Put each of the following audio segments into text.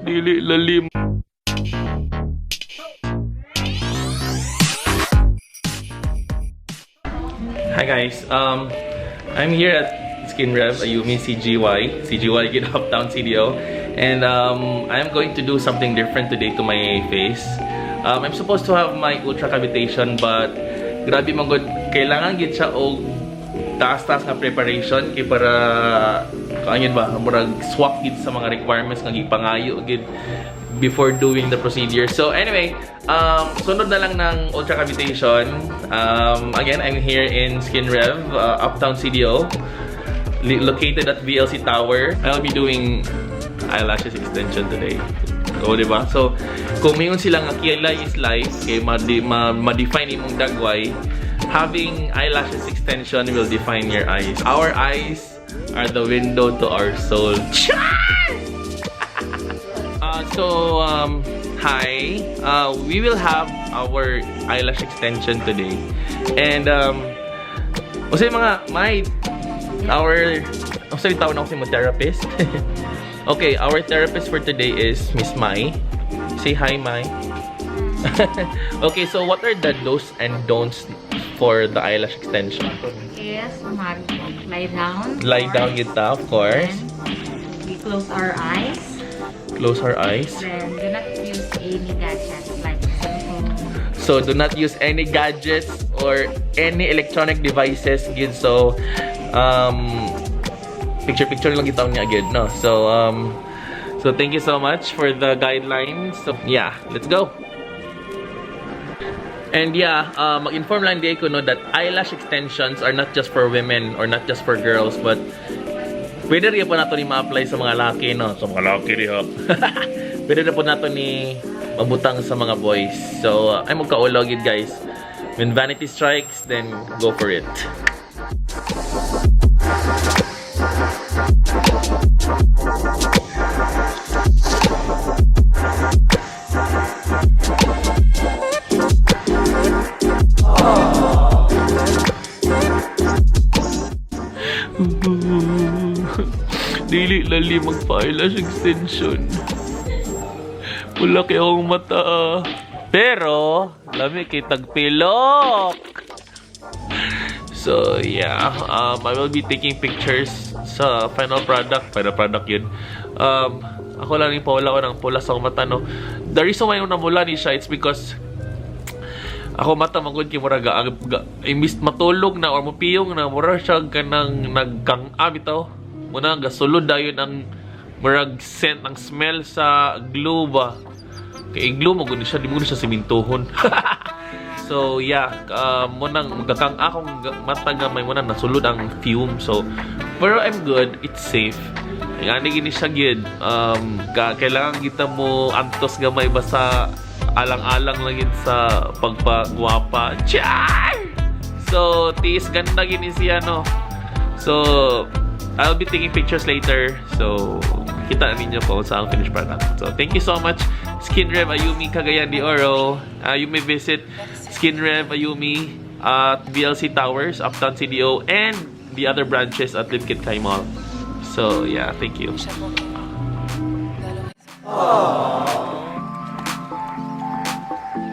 Dili lalim. Hi guys, I'm here at Skin Rev Ayumi CGY, CGY Get Uptown CDO, and I'm going to do something different today to my face. I'm supposed to have my ultra cavitation, but grabe man gud, kailangan gid siya og taas-taas nga preparation kay para kaangin ba, murag swak gid sa mga requirements nga gipangayo gid before doing the procedure. So anyway, sunod na lang ng ultra cavitation. Again, I'm here in Skin Rev, Uptown CDO, located at VLC Tower. I'll be doing eyelashes extension today. O, di ba? So, kung mingon sila nga kilay is life, kay ma-define imong dagway, having eyelashes extension will define your eyes. Our eyes are the window to our soul. Char! So, hi. We will have our eyelash extension today. And, unsay mga, my, our, unsay tawag na ako sa mo therapist? Okay, our therapist for today is Miss Mai. Say hi, Mai. Okay, so what are the do's and don'ts for the eyelash extension? Yes, mag lie down. Lie down kita, of course. Then we close our eyes. Close our eyes. Then do not use any gadgets like cell phone. So do not use any gadgets or any electronic devices gid. So picture picture lang gitaw niya gid, no. So so thank you so much for the guidelines. So yeah, let's go. And yeah, mag-inform lang di ko, no, that eyelash extensions are not just for women or not just for girls, but pwede rin po nato ni ma-apply sa mga laki, no? Sa mga laki diha. Pwede na po nato ni mabutang sa mga boys. So, ay magkaulaw gid, guys. When vanity strikes, then go for it. Dili lali magpa-eyelash extension. Wala kay akong mata. Pero, lami kay tagpilok. So, yeah. I will be taking pictures sa final product. Final product yun. Ako lang yung pawala ko ng pula sa akong mata, no? The reason why nung namula ni siya, it's because ako mata magud kay mura ga, ga imbis matulog na or mupiyong na, mura siya kanang nagkang-a bitaw. Muna gasulod dayon ang murag scent, ang smell sa glue ba. Kay glue mo gud siya, di mo gud siya simintuhon. So yeah, munang magkakang akong mata gamay muna nasulod ang fume. So pero I'm good, it's safe. Ngani gini siya gid. Kailangan kita mo antos gamay basta alang-alang lang gid sa pagpagwapa. Char! So tiis ganda gini siya, no. So I'll be taking pictures later. So kita ninyo po sa ang finished product. So thank you so much, Skin Rev Ayumi Cagayan de Oro. You may visit Skin Rev Ayumi at VLC Towers, Uptown CDO, and the other branches at Limketkai Mall. So yeah, thank you.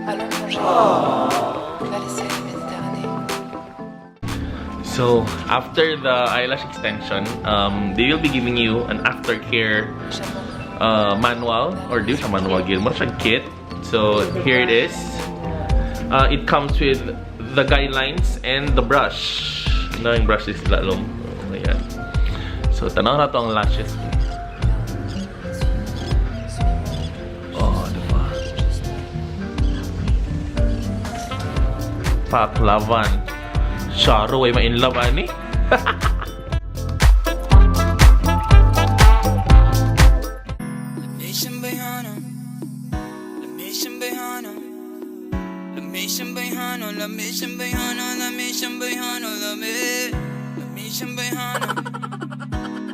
Allons plonger. Valser Méditerranée. So after the eyelash extension, they will be giving you an aftercare manual or di siya manual gid, mo siya kit. So here it is. It comes with the guidelines and the brush. Na yung brush is lalom. Oh, ayan. So tanaw na to ang lashes. Oh, diba? Paklavan. Charo ay ma-in love ani. Mission Bayhana, La Mission Bayhana, La Mission Bayhana, La Mission Bayhana, La Mission Bayhana,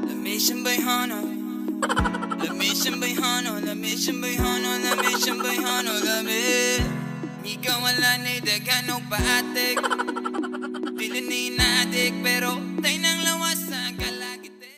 La Mission Bayhana, La Mission Bayhana, La Mission Bayhana, La Mission Bayhana, La Mission Bayhana, La Mika wala ni daghanong paatik. Dili ni naadik pero